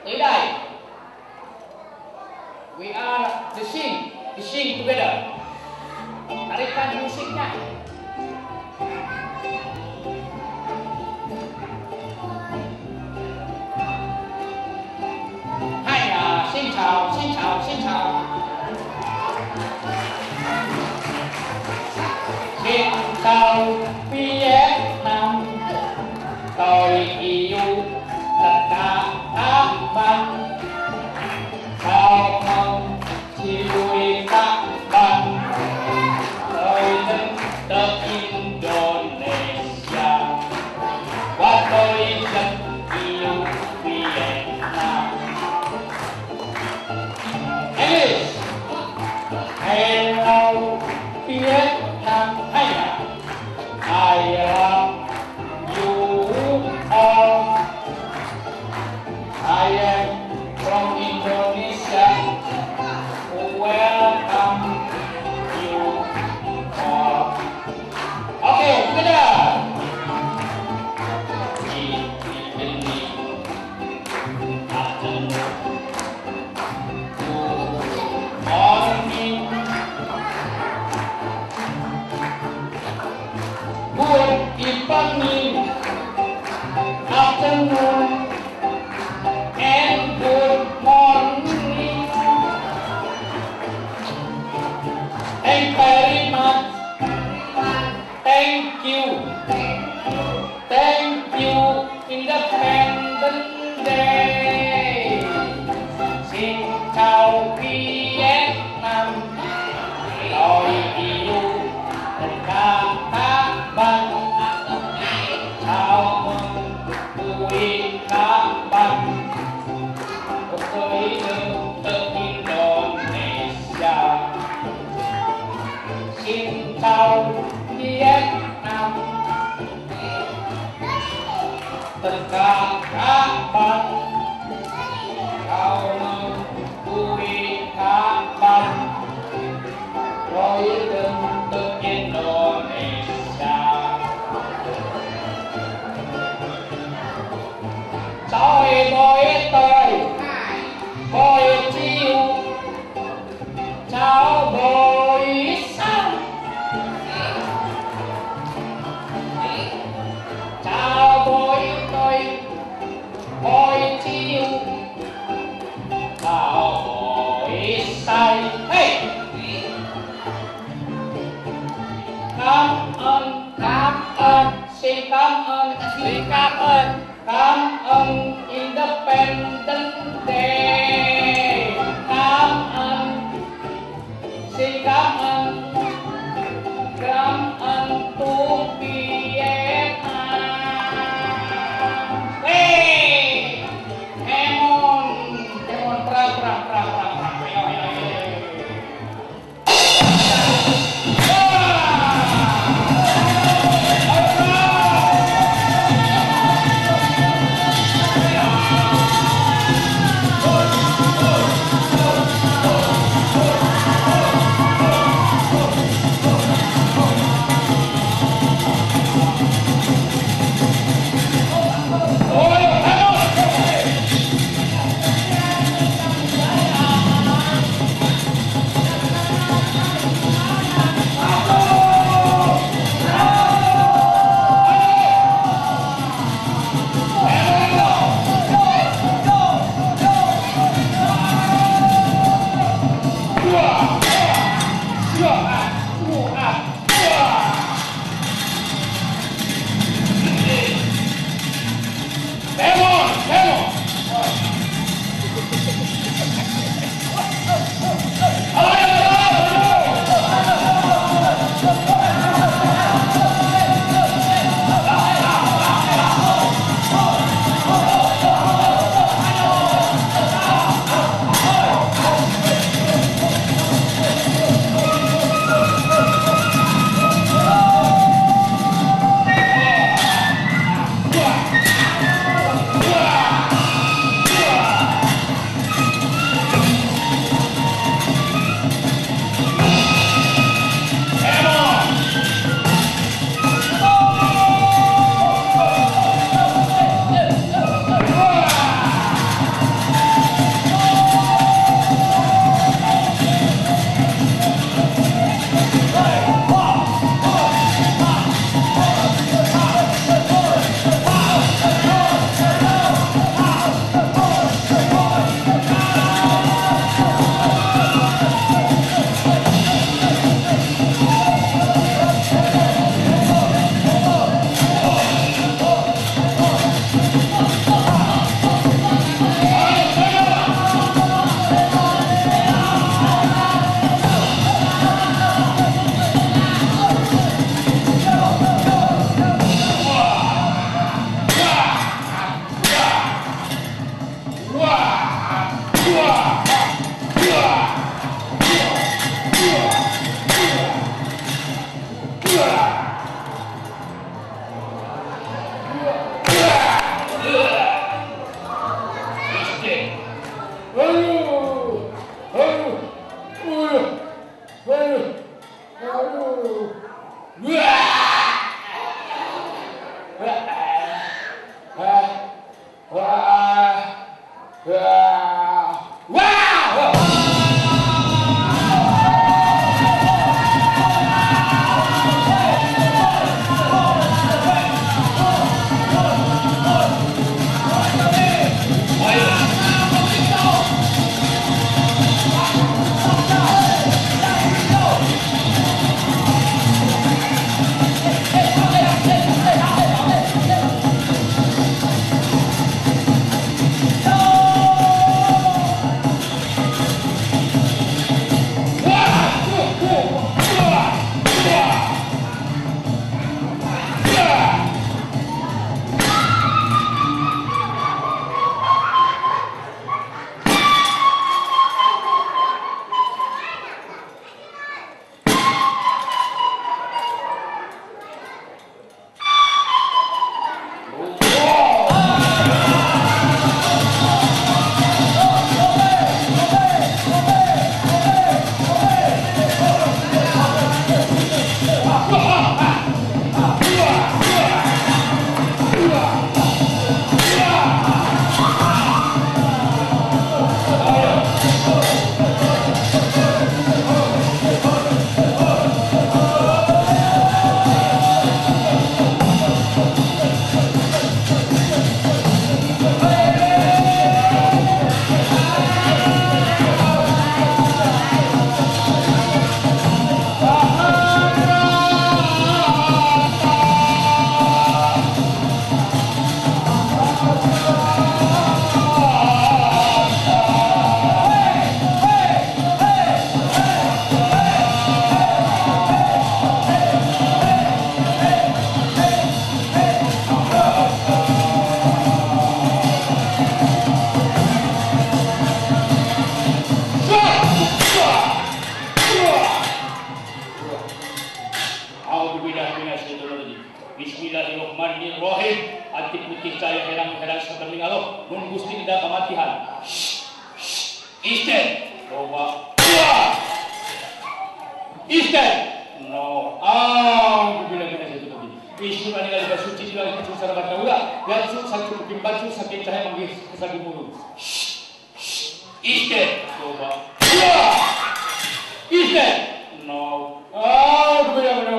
Tới đây. We are the sing together. Tarikan musiknya. Hai, xin chào, xin chào, xin chào. Xin chào Việt Nam, tôi yêu tất cả các bạn. Chào mong chiều các bạn, tôi đến từ Indonesia và tôi rất yêu Việt Nam. English. Hello Việt Nam, I love you all. I am from Indonesia. Welcome you all. Okay, together. Evening, afternoon, good morning, good evening, afternoon, and good morning. Thank you very much. Thank you. Thank you. Independence Day. Aduh. Aduh. Aduh. Aduh. Aduh. Wah. Wah. Wah. Wah. Wah. Bismillahirrahmanirrahim. Ati putih cahaya herang-herang saterling Allah mun Gusti tidak kematian. Isten. Coba. Isten. No. Ah, bila kita itu tadi. Isu ani kali suci jiwa itu sareng kaula. Yatsu sacu kimbacu saking cahaya manggih kesagi mulu. Isten. Coba. Isten. No. Ah, bila bila.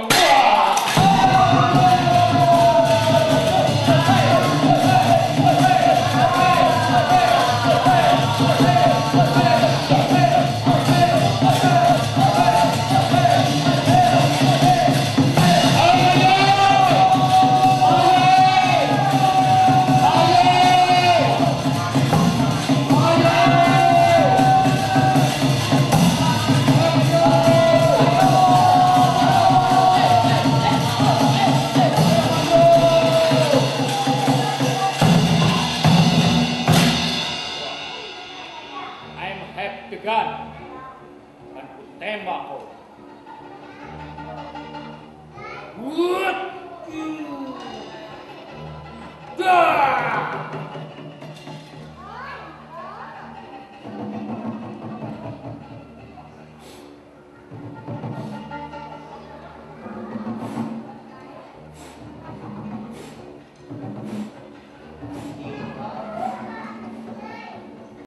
Tembak kau. What? Dah.